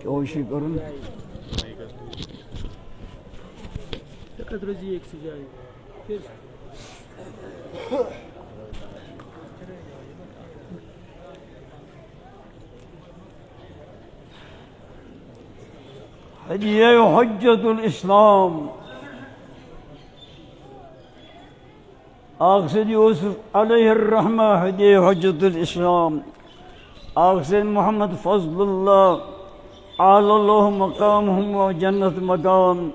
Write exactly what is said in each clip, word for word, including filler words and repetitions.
کوٗشِش کَرُن۔ ہدیہ حجت الاسلام۔ آقا سید یوسف علیہ الرحمہ ہدیہ حجت الاسلام، آقا سید محمد فضل اللہ، اعلی اللہ مقامہم و جنت مقام،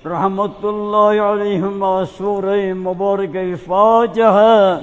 رحمت اللہ علیہم، سورہ مبارکہ فاتحہ۔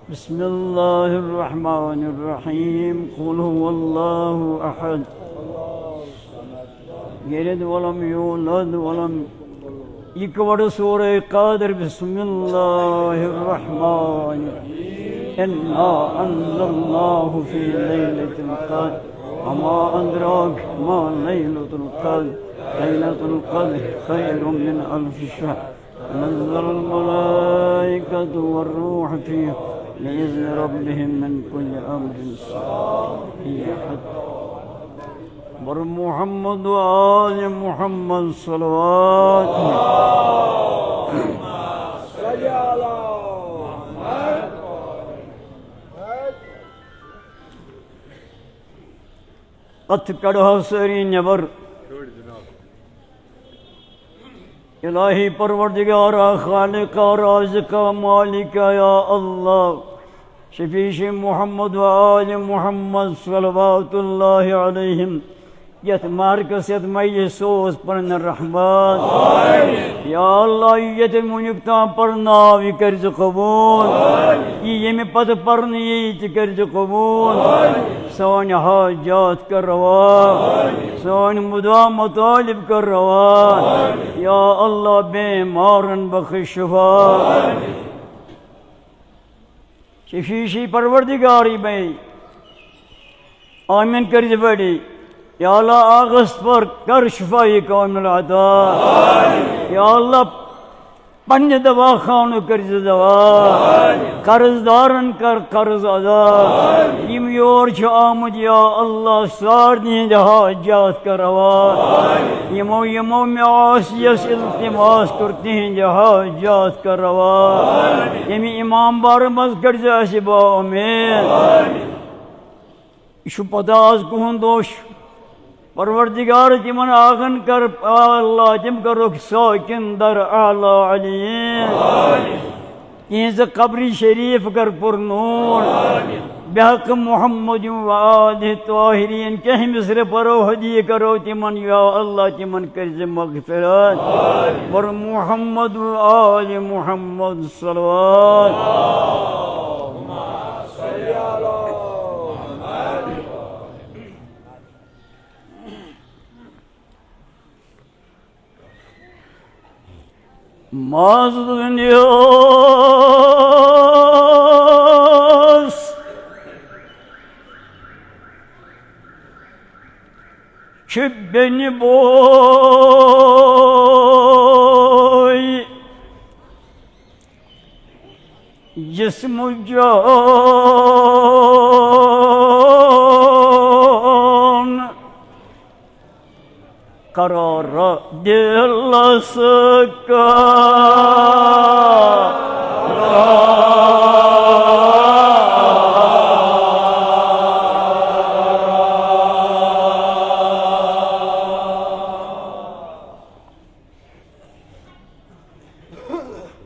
بسم اللہ الرحمن الرحیم۔ قل هو اللہ احد۔ یلد ولم یولد ولم، یہِ کہِ وَٹہٕ سورہ قدر۔ بسم اللہ الرحمن الرحیم۔ انا انزلناہ فی لیلۃ القدر۔ وما ادراک ما لیلۃ القدر۔ لیلۃ القدر خیر من الف شہر۔ تنزل الملائکۃ والروح فیہا بإذن ربہم من کل امر۔ سورہ محمد و آل محمد صلوات۔ اتھ کڑہو سٲری نٮ۪بر۔ الہی پروردگارا، خالقا، رازقا، مالکا، یا اللہ، شفیع شیخ محمد و آل محمد صلوات اللہ علیہم، یتھ مرکز، یتھ مجلس سوز پنن رحمت۔ یا اللہ، یتھ وُنیُک تام پرناو، یہِ کٔرزِ قبول۔ یہِ ییٚمہِ پتہٕ پرنہٕ یی، تہِ کٔرزِ قبول۔ سٲنۍ حاجات کر روا، سٲنۍ مدعا مطالب کر روا۔ یا اللہ، بیمارن بخش شفا۔ شفیع شیخ پروردگاری بے آمین کٔرزِ بڑی۔ یا اللہ، آغس پر کر شفای کامل عطا۔ یا اللہ، پننہِ دوا خانُک کٔرزِ دوا۔ قرض دارن کر قرض ادا۔ یِم یور چھِ آمٕتۍ، یا اللہ، سارنٕے ہٕنٛدۍ حاجات کر روا۔ یِمو، یِمو مےٚ آسیَس التماس کوٚر، تِہٕنٛدۍ حاجات کر روا۔ ییٚمہِ امام بارٕ منٛز کٔرزِ اَسہِ با امید۔ یہِ چھُ پتہ آز کُہُنٛد دۄہ چھُ۔ پروردگار، تِمن آغن کر، آ اللہ، تِم کرُکھ ساکن در اعلیٰ علیین۔ تِہنٛزِ قبرِ شریف کر پر نور۔ بحق محمد و آلہ طاہرین کینٛہہ مصرِ پرو، ہدیہ کرو تِمن، یا اللہ، تِمن کٔرزِ مغفرت۔ پر محمد و آل محمد صلوات۔ ماز دُنیاہَس چھُ بیٚنہِ بوے۔ جسم جان قرار دلس کا۔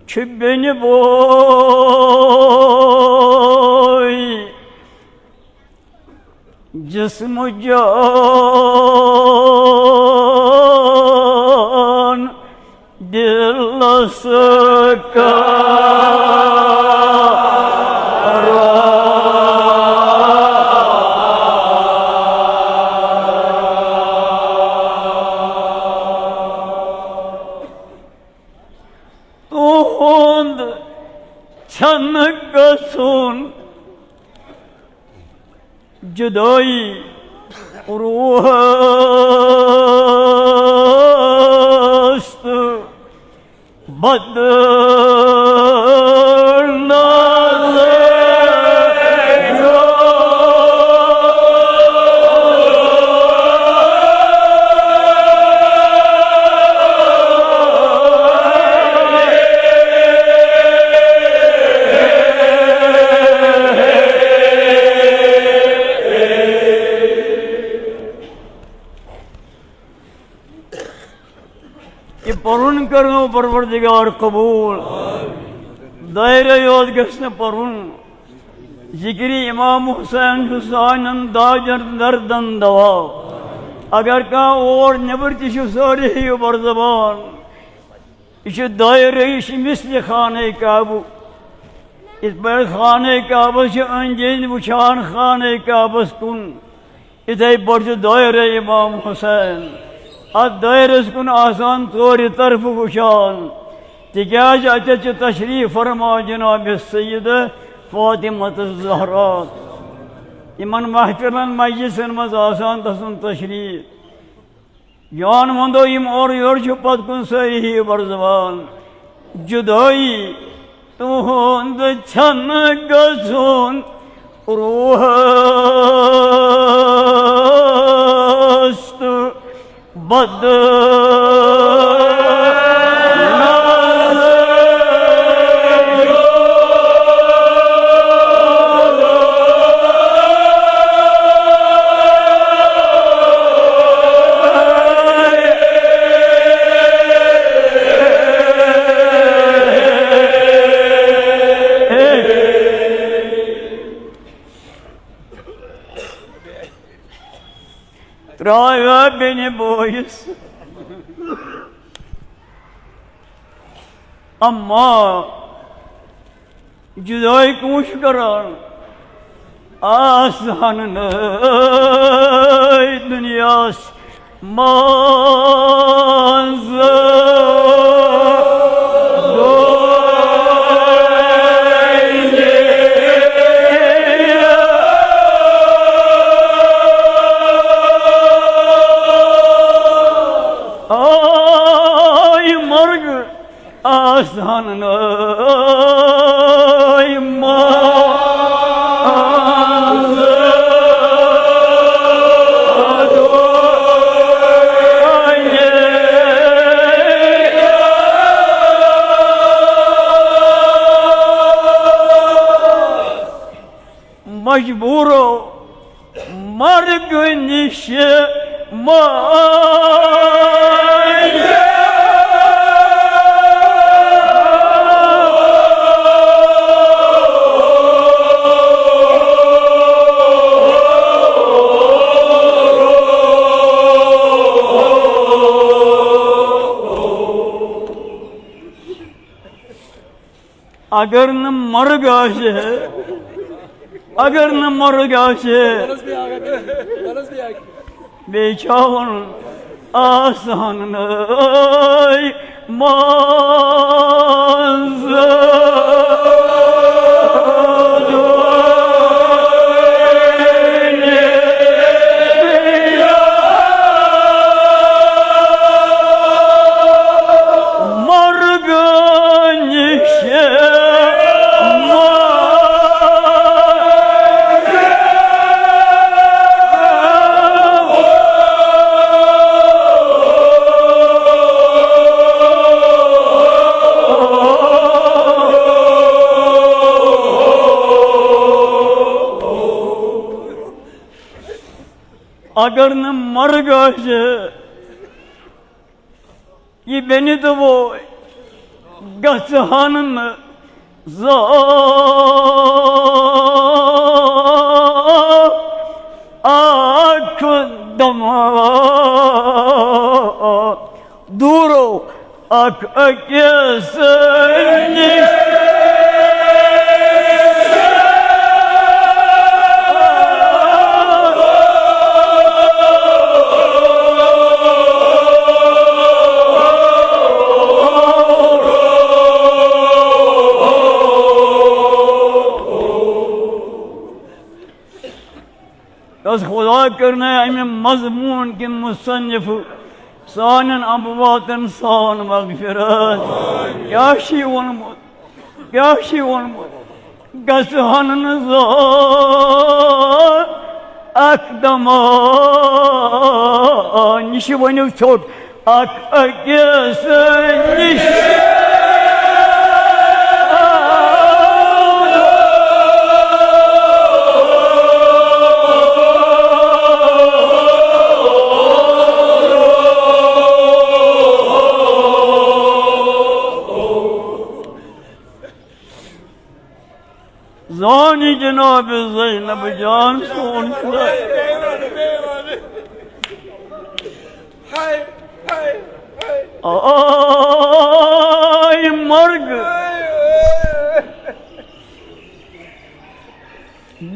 چھُ بیٚنہِ بوے جسم جان سکارا۔ تُہُنٛد چھَنہٕ گژھُن جدٲیی روحس تہٕ بدنظر۔ یہِ پَرُن کَرنو پروردگار قبول۔ دایرے یوت گژھِ نہٕ پَرُن۔ ذِکرِ امام حسین چھُ سانٮ۪ن دادٮ۪ن دردن دوا۔ اگر کانٛہہ اور نیٚبر تہِ چھُ، سٲری ہیٚیِو بر زبان۔ یہِ چھُ دایرٕ، یہِ چھُ مثلِ خانہ کعبہٕ۔ یِتھ پٲٹھۍ خانہ کعبس چھِ أنٛدۍ أنٛدۍ وٕچھان خانہ کعبس کُن، یِتھَے پٲٹھۍ چھُ دایرٕ امام حسین اَتھ دایرس کُن آسان ژورِ طرفہٕ وٕچھان، تِکیٛازِ اَتٮ۪تھ چھِ تشریٖف فرما جناب سیدہ فاطمہ الزہرا۔ یِمن محفلن مجلسن منٛز آسان تسُنٛد تشریٖف۔ جان وندو، یِم اورٕ یورٕ چھِ پتہٕ کُن سٲری ہی بر زبان۔ جدٲیی تُہُنٛد چھَنہٕ گژھُن روحس تہٕ بدنظر۔ ترٛایو بیٚنہِ بٲیِس۔ اما جدٲیی کُس چھُ کران؟ آسان نہٕ دُنیاہَس منٛز۔ آے مرگ آسان نہٕ۔ مجبورو مرگ نِش ما۔ اگر نہٕ مرگ آسہِ ہے، اگر نہٕ مرگ آسہِ ہے، بیٚیہِ چھا وَنُن آسان نَے منٛز۔ مرگ نِش اگر نہٕ مرگ آسہِ، یہِ بیٚنہِ تہٕ بوے گژھٕ ہن نہٕ زانٛہہ اکھ دمہٕ دوٗرو۔ اکھ أکِس نِش۔ بس خدا کرنے امہِ مضمون کہِ مصنف سانٮ۪ن امواتن سان مغفرت۔ کیٛاہ چھُے ووٚنمُت؟ کیٛاہ چھُے ووٚنمُت؟ گژھٕ ہن نہٕ زانٛہہ اکھ دمان۔ یہِ چھُ ؤنِو ژھوٚٹ۔ اکھ أکِس نِش۔ زانی جناب زینب جان سون خدا۔ آے مرگ۔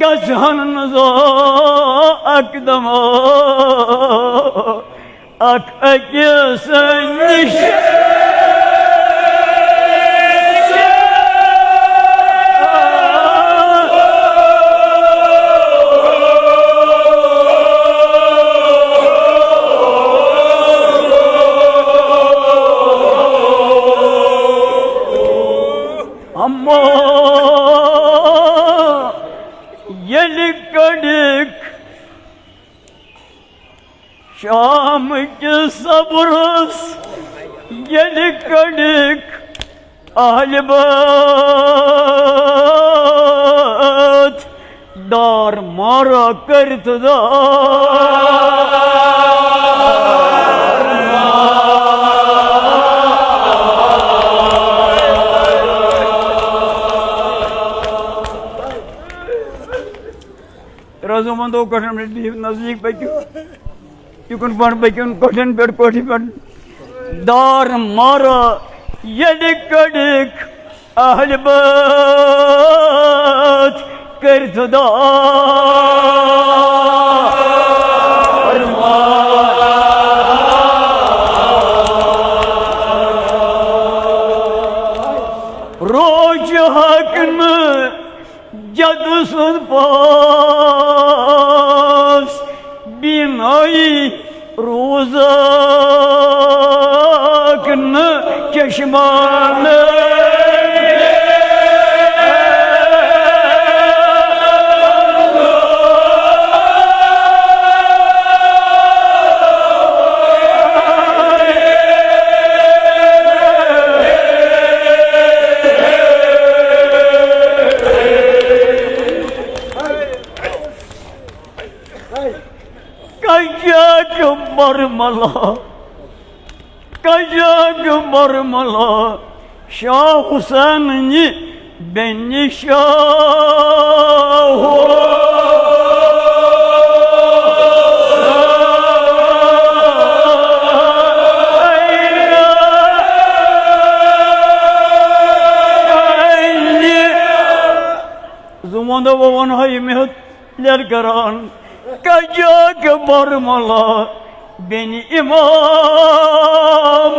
گژھن نہٕ زانٛہہ اکھ دمہٕ اکھ أکِس نِش۔ اما ییٚلہِ کٔڑِکھ شام کِس صبرس، ییٚلہِ کٔڑِکھ اہلِ بیت دار مارا کٔرِتھ دار۔ رازو وندو کۄٹھٮ۪ن پٮ۪ٹھ بِہِو، نزدیٖک پٔکِو۔ یہِ کُن پَہَن پٔکِو، کۄٹھٮ۪ن پٮ۪ٹھ، کۄٹھِ پٮ۪ٹھ۔ دار مارا ییٚلہِ کٔڑِکھ اہلِ بیت کٔرِتھ دار۔ روچ حق نہٕ جد سُنٛد پاس بینٲیی روزکھ نہٕ چشمان۔ کجاک برملا، کجاک برملا، شاہ حسین نی بینی شاہ۔ زُموٚنٛدو ووٚن ہا یہِ مےٚ ہیوٚت لٮ۪ر کران، کجاک برملا بینہِ امام۔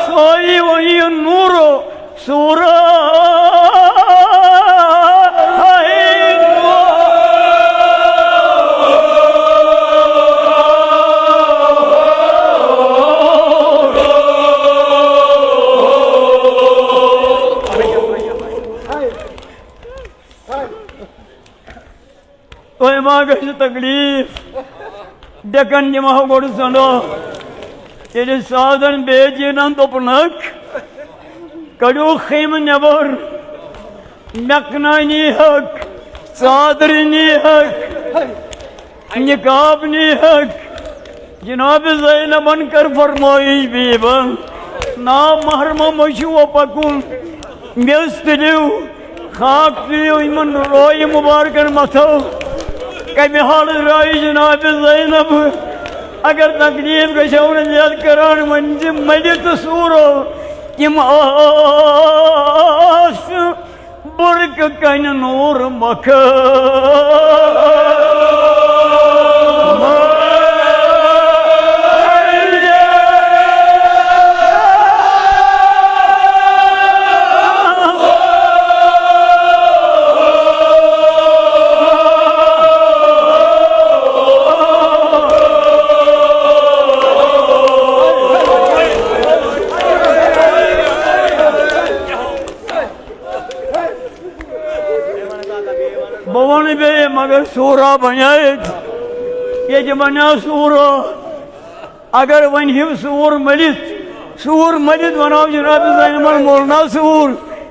سوری وہی نورو سورہ۔ تۄہہِ ما گژھِ تکلیف؟ ڈٮ۪کن دِمہو گۄڈٕ زنڈو۔ ییٚلہِ سادن بے دیٖنن دوٚپنکھ، کٔڑِو خیمہٕ نٮ۪بر، مٮ۪کنہٕ نیٖہکھ، ژادرِ نیٖہکھ، نقاب نیٖہکھ۔ جناب زینبن کٔر فرمٲیش، بیبن، نا محرمہ مہ چھُ وۄنۍ پکُن۔ میٚژ تُلِو، خاک تُلِو یِمن رویہِ مُبارکن مَتھو۔ کمہِ حالہٕ درٛایہِ جناب زینب؟ اگر تکلیف گژھٮ۪و نہٕ زیادٕ کران، وۄنۍ زِ مٔلِتھ سوٗرو تِم آسہٕ برقہٕ کنہِ نوٗر مۄکھٕ۔ بہٕ وَنہٕ بیٚیہِ، مگر سوٗرا بَنیٛاے ییٚتہِ، ییٚتہِ بَنیٛاو سوٗرا۔ اگر وۄنۍ ہیٚو سوٗر مٔلِتھ، سوٗر مٔلِتھ وَنو جناب زینبَن مولانا سوٗر،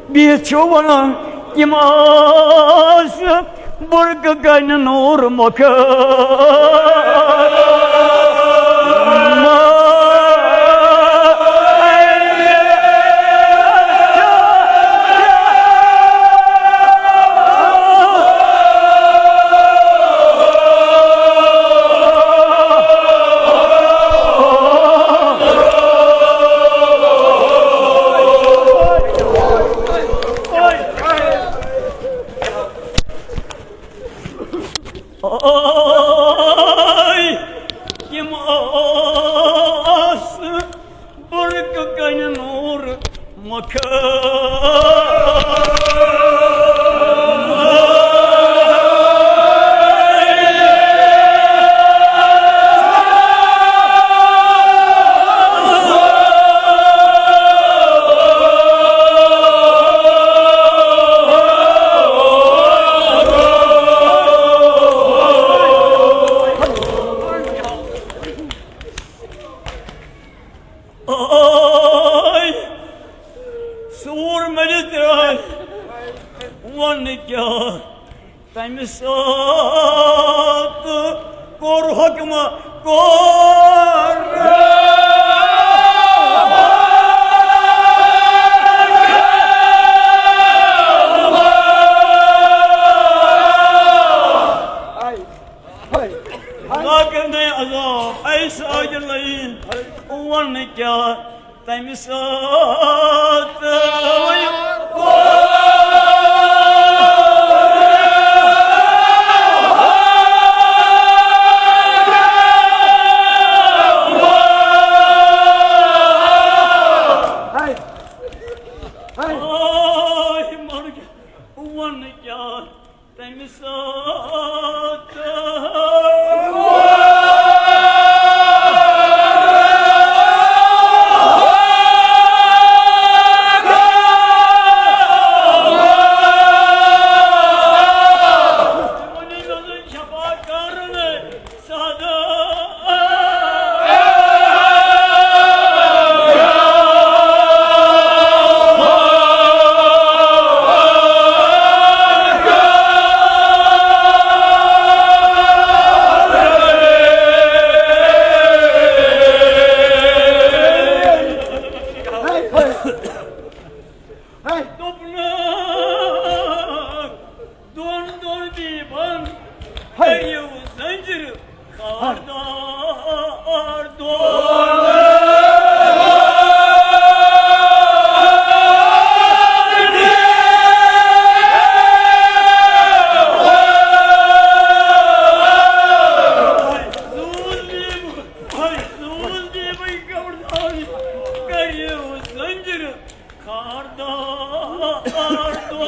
بِہِتھ چھِو وَنان، یِم آسہٕ برقہٕ کنہِ نوٗر مۄکھٕ۔ آے، تِم آسہٕ برقہٕ کنہِ نوٗر مۄکھٕ۔ آے، سوٗر مٔلِتھ درٛاے، ووٚن نہٕ کیٛاہ تَمہِ ساتہٕ کوٚر حُکمہٕ، کوٚر۔ لاگن دے عذاب، اے ساجن لعین، ووٚن نہٕ کیٛاہ تَمہِ ساتہٕ۔ آے مرگ، ووٚن نہٕ کیٛاہ تَمہِ ساتہٕ۔ دوٚپنَکھ، دۄن دۄن بیٖبَن کٔرِو زنجیٖر خاردار دۄن۔ زوٗل بیٖبہٕ، زوٗل بیٖبہٕ خاردار دۄن۔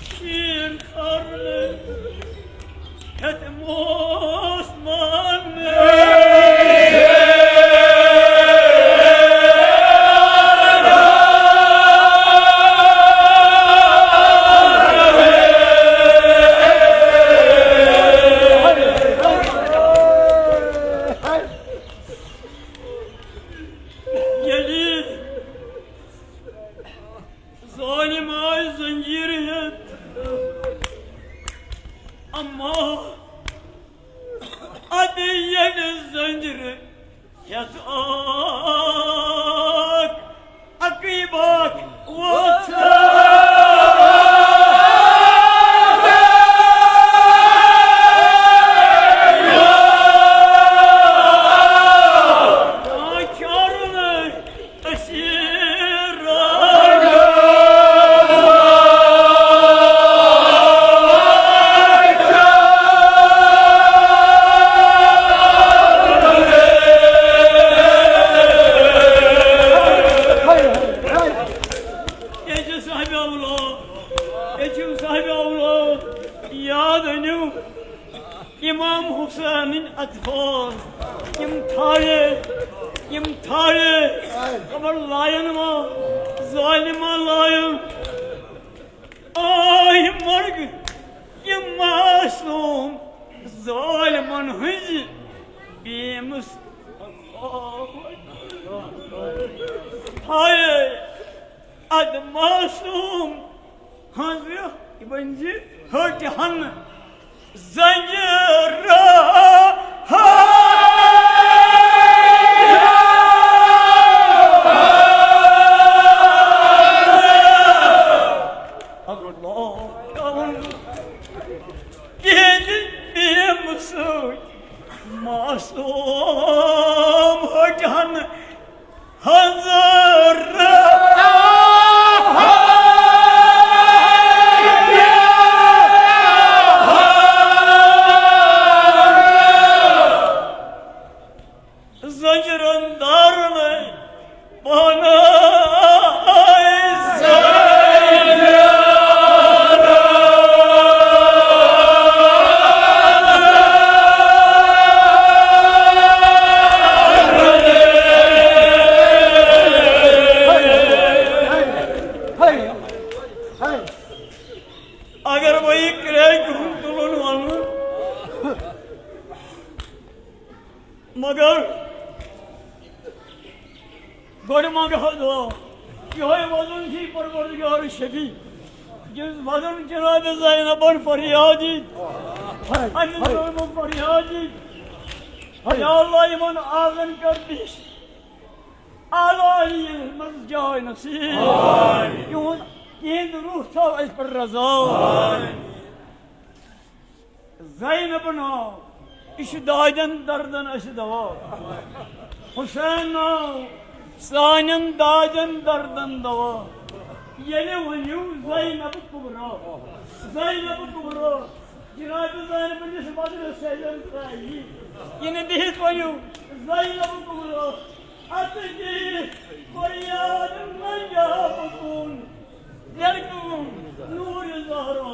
شیٖن خارنہٕ ہیٚتھ موسمن۔ ظالم آے زنجیٖر ہٮ۪تھ، اما ادٕ ییٚلہِ زنجیٖر ہٮ۪تھ آکھ، اَکٕے باکھ وۄژھ۔ ییٚتہِ چھِ صاحبِ اولاد، ییٚتہِ چھِ صاحبِ اولاد، یاد أنِو۔ امام حسینٕنۍ اطفال، یِم تھایے، یِم تھایے، خبر لایَن ما، ظالما لایَن۔ آے مرگ، یِم معصوم ظالمن ہٕنٛزِ بیمس تھایے۔ اد معصوم ہنزِ بنزِ ہٹہِ ہن زنجیرہ۔ اللہ کہنزِ بیمہ سۭتۍ معصوم ہٹہِ ہن۔ حضرت زنجیرن دارن پانہٕ اگر بہٕ یہِ کرٛیٚکہِ ہُنٛد تُلُن وَنہٕ، مگر گۄڈٕ منٛگہٕ ہا دُعا۔ یِہوٚے وَنُن چھُے پروردگار شفیع، یُس وَنُن جناب زینبن فریادی، اَمہِ ظلمُک فریادی۔ یا اللہ، یِمن آزن کر دِش اعلیٰ علیین منٛز جاے نصیب۔ یِہُنٛد، یِہِنٛد روح تھاو اَسہِ پٮ۪ٹھ رضا۔ زینب ناو، یہِ چھُ دادٮ۪ن دردن اَسہِ دوا۔ حسین ناو، سانٮ۪ن دادٮ۪ن دردن دوا۔ ییٚلہِ ؤنِو زینب کبریٰ، زینب کبریٰ، جناب زینب نِس مدرسے زن ترٛایی۔ یہِ نہٕ بِہِتھ ؤنِو زینب کبریٰ۔ اَتھ کہِ فریاد منجا بکون، لڑکوں نور زہرا۔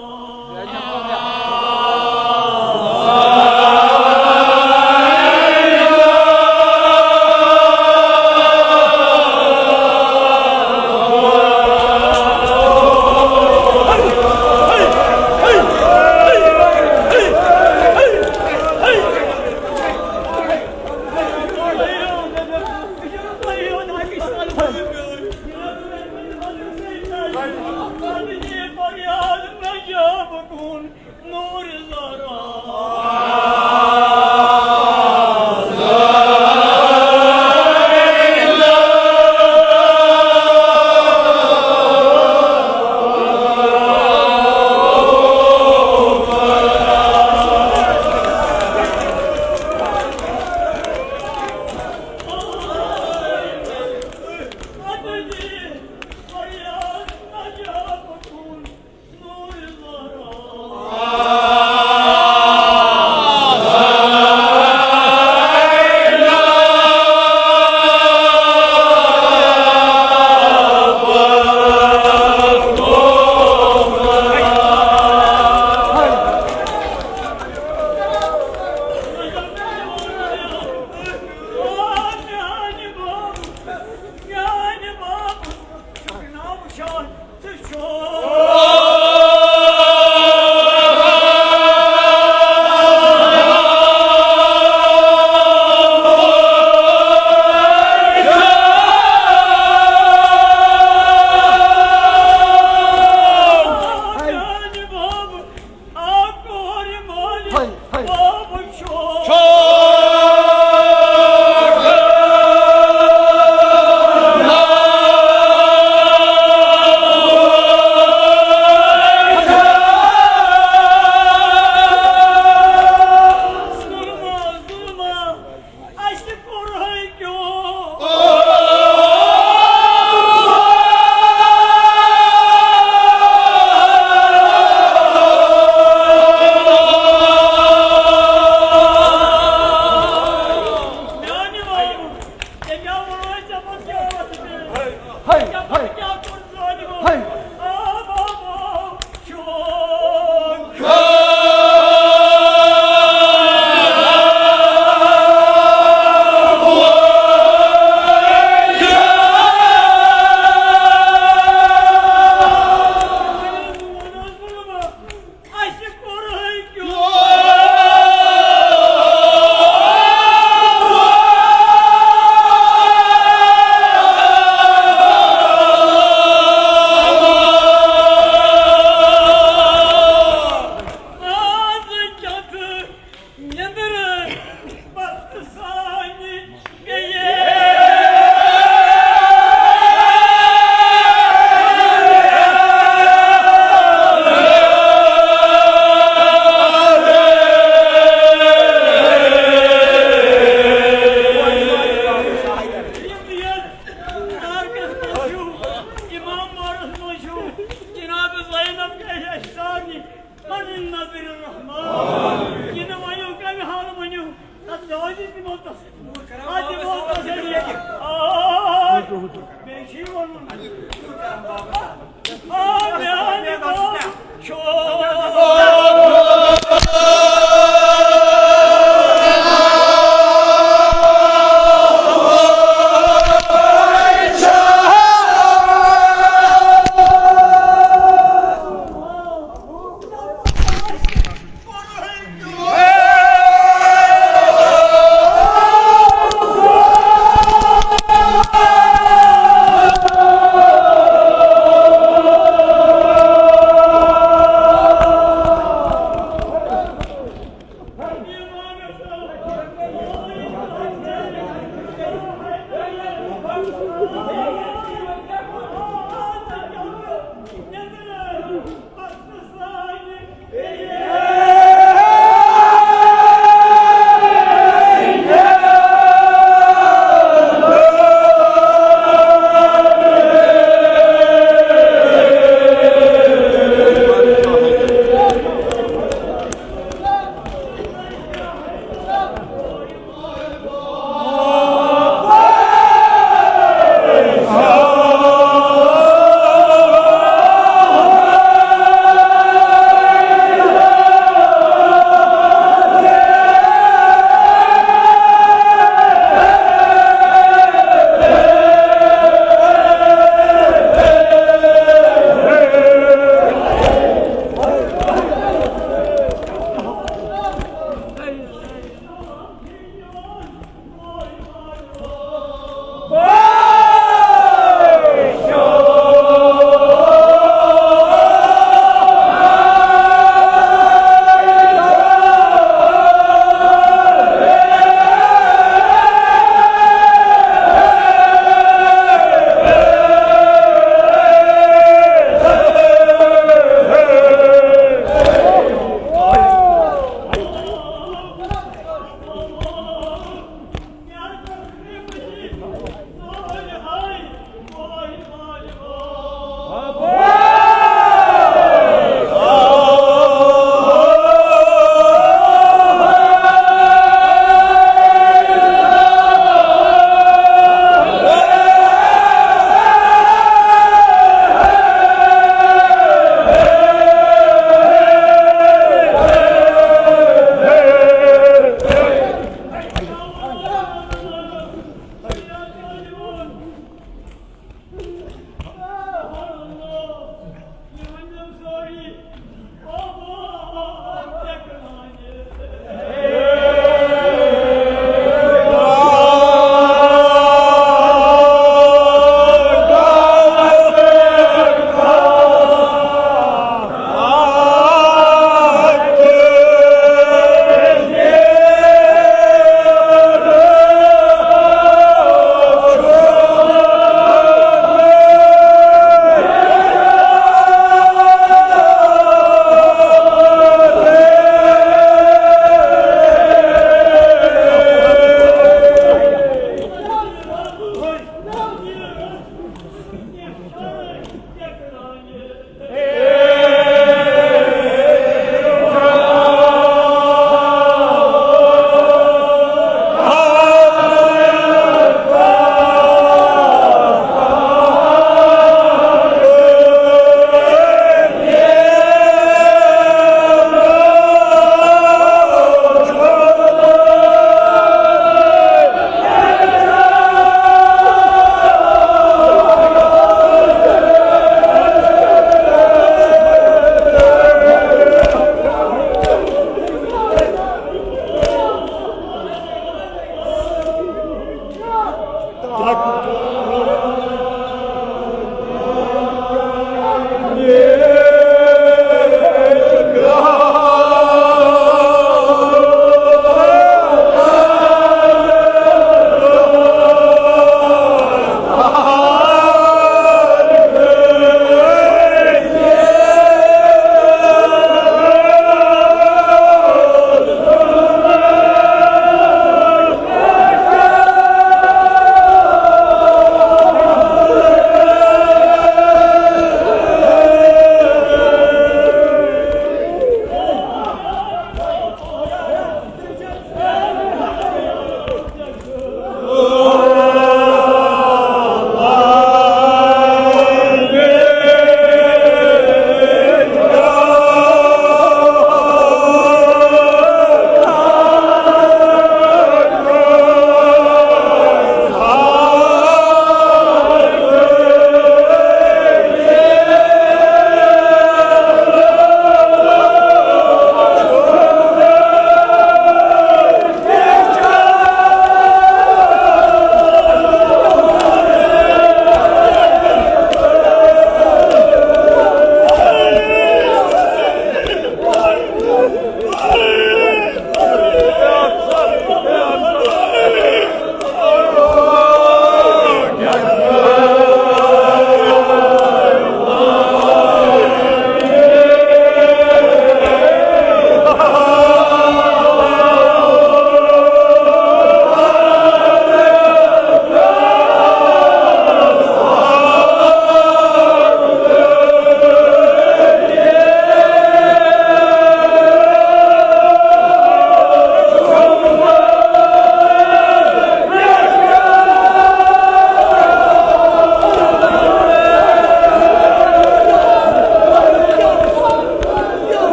ناصر الرحمان۔ یہِ نہٕ ؤنِو، کَمہِ حالہٕ ؤنِو، تَتھ جوابی دِمو تَس۔ اَتھ دِمو تَس۔ آ، بیٚیہِ چھُ یہِ وَنُن۔ آ، میٛانہِ بابہٕ چھُ۔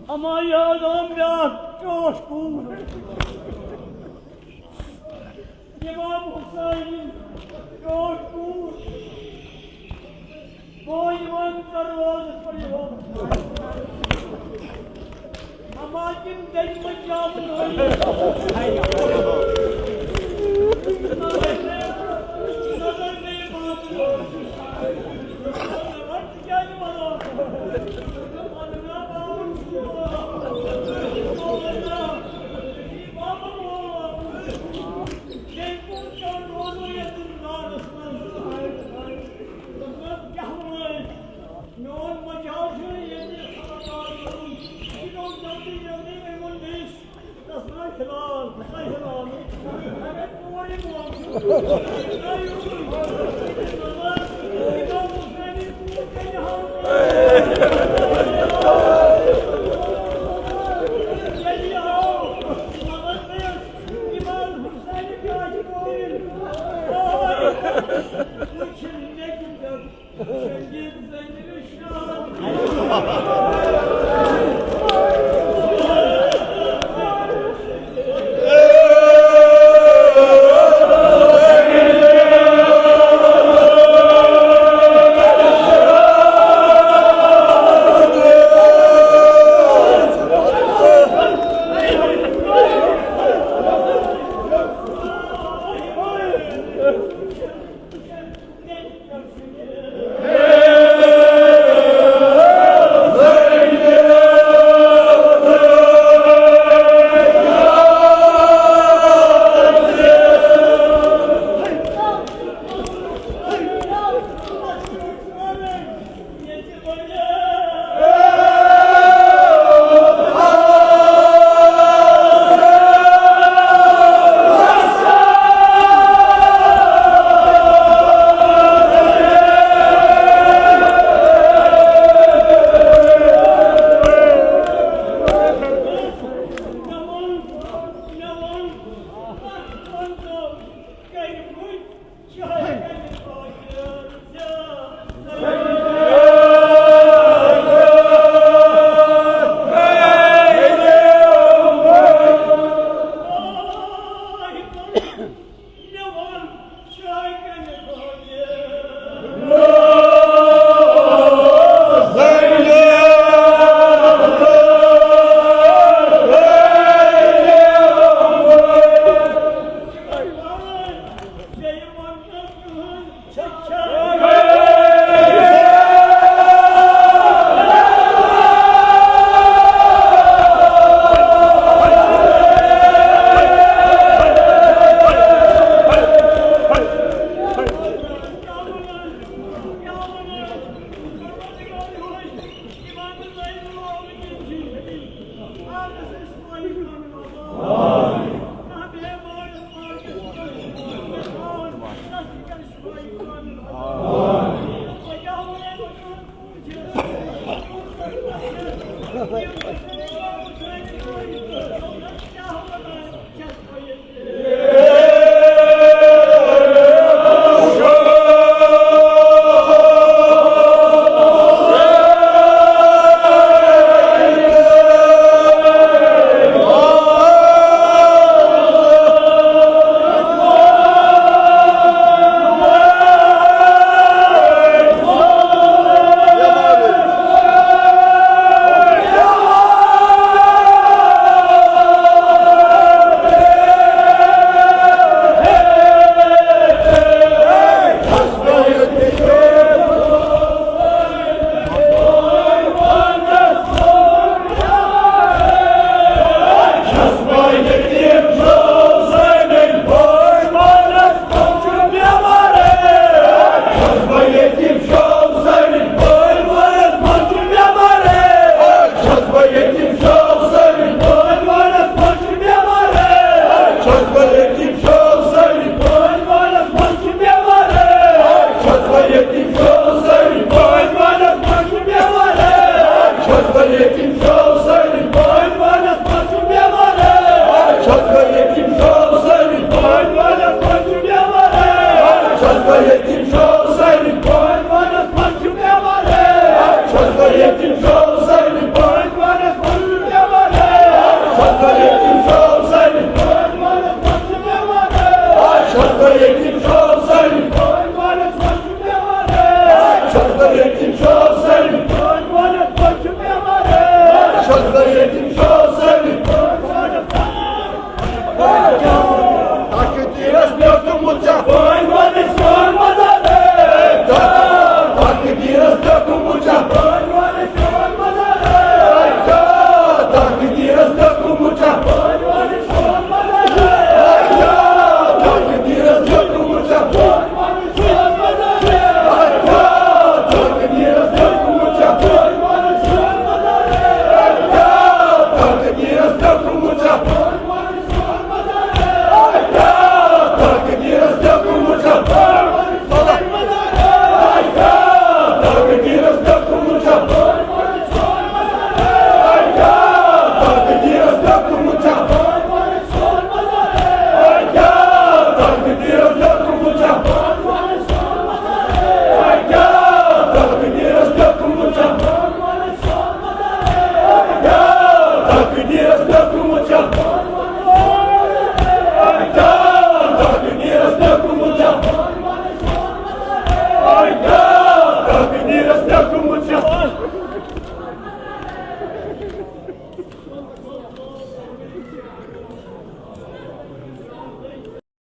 اما یاد آم بیاکھ ٹوٹھ کوٗر۔ امام حسین ٹوٹھ کوٗر۔ بہٕ یِوان دروازٕ پٮ۪ٹھ یِوان۔ اما تِم دٔجمٕتۍ جامہٕ لٲگِتھ۔ نظر گٔے بازرٕ۔